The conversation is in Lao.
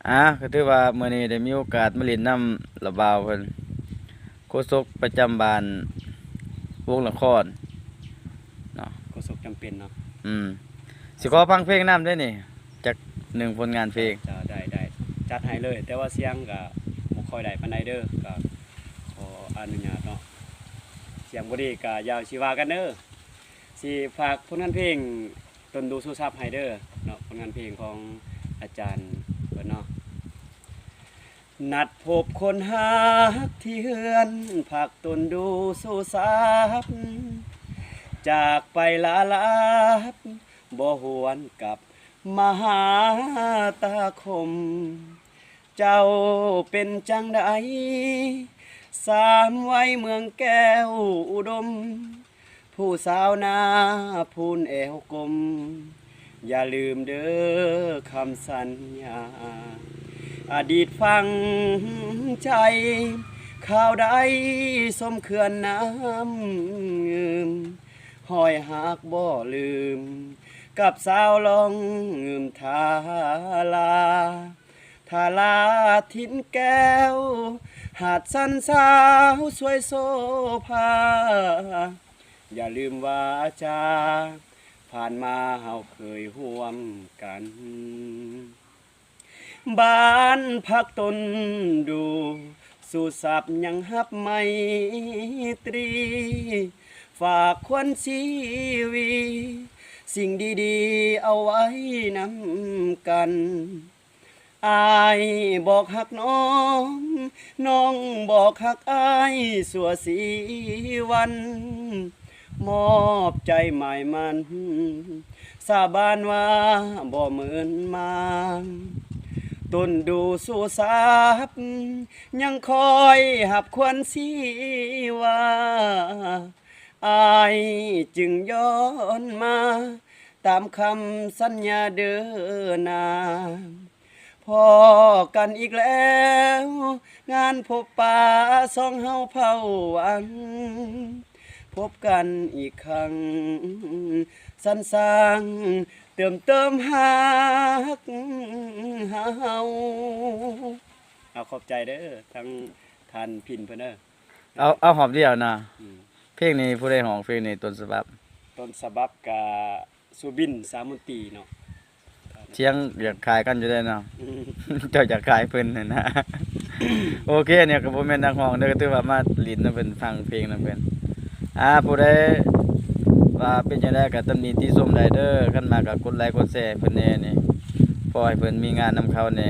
ອ່າ ກໍຖືວ່າມື້ນີ້ໄດ້ມີໂອກາດມາຫຼິ້ນນຳລາວບ່າວເພິ່ນ ໂຄສົກປະຈຳບ້ານວົງລະຄອນເນາະ. ໂຄສົກຈຳເປັນເນາະ. ອືມ ຊິຂໍຟັງເພງນຳເດ້ນີ້ ຈັກໜຶ່ງຜົນງານເພງ. ເຈົ້າ ໄດ້ ໄດ້ ຈັດໃຫ້ເລີຍ ແຕ່ວ່າສຽງກໍບໍ່ຄ່ອຍໄດ້ປານໃດເດີ ກໍຂໍອະນຸຍາດເນາະ ສຽງບໍ່ດີກໍຢ່າຊິວ່າກັນເດີ. ຊິຝາກຜົນງານເພງ ຕົ້ນດູສູ້ຊັບໃຫ້ເດີເນາະ ຜົນງານເພງຂອງອາຈານເພິ່ນເນາະ. ນັດພົບຄົນຮັກທີ່ເຮືອນ ຝາກຕົ້ນດູສູ້ຊັບ ຈາກໄປລາລັບ ບໍ່ຫວນກັບມາຫາຕາຄົມ. ເຈົ້າເປັນຈັ່ງໃດ ສາມໄວເມືອງແກ້ວອຸດົມ ຜູ້ສາວໜ້າພູນແອວກົມ ຢ່າລືມເດີຄຳສັນຍາ ອະດີດຝັງໃຈ ຄາວໃດຊົມເຂື່ອນນ້ຳງື່ມ ຮອຍຮັກບໍ່ລືມ ກັບສາວລ່ອງງື່ມທາລາ ທາລາຖິ່ນແກ້ວ ຫາດສັນສາວສວຍໂສພາ ຢ່າລືມວາຈາ ຜ່ານມາເຮົາເຄີຍຮ່ວມກັນ. ບ້ານພັກຕົ້ນດູ ສູ້ຊັບຍັງຮັບໄມຕຣີ ຝາກຄວັນຊີວິ ສິ່ງດີໆເອົາໄວ້ນຳກັນ. ອ້າຍບອກຮັກນ້ອງ ນ້ອງບອກຮັກອ້າຍຊົ່ວຊີວັນ ມອບໃຈໝາຍໝັ້ນ ສາບານວ່າບໍ່ເມີນມາງ ຕົ້ນດູສູ້ຊັບ ຍັງຄອຍຮັບຄວັນຊີວາ ອ້າຍຈຶ່ງຍ້ອນມາ ຕາມຄຳສັນຍາເດີນາ ພໍ້ກັນອີກແລ້ວ ງານພົບປະສອງເຮົາເຜົ່າຫວັງ ພົບກັນອີກຄັ້ງ ສັນສ້າງເຕີມເຕີມຮັກເຮົາ. ເອົາ ຂອບໃຈເດີ ທັງທ່ານພິນເພິ່ນເດີ. ເອົາ ເອົາຮອບດຽວນະ. ອືມ ເພງນີ້ຜູ້ໃດຮ້ອງ? ເພງນີ້ຕົ້ນສະບັບ ຕົ້ນສະບັບກະ ສຸບິນ ສາມົນຕີເນາະ. ສຽງຢາກຄ້າຍກັນຢູ່ເດ້ເນາະ. ອືມ ເຈົ້າຢາກຄ້າຍເພິ່ນຫັ້ນນະ. ໂອເຄ ອັນນີ້ກໍບໍ່ແມ່ນນັກຮ້ອງເດີ ກໍຖືວ່າມາຫຼິ້ນນຳເພິ່ນ ຟັງເພງນຳເພິ່ນ. ອ່າ ຜູ້ໃດວ່າເປັນຈັ່ງໃດກໍຕຳໜິຕິຊົມໄດ້ເດີ ຄັນມັກກໍກົດໄລກົດແຊໃຫ້ເພິ່ນແດ່ນີ້ ພໍໃຫ້ເພິ່ນມີງານນຳເຂົາແດ່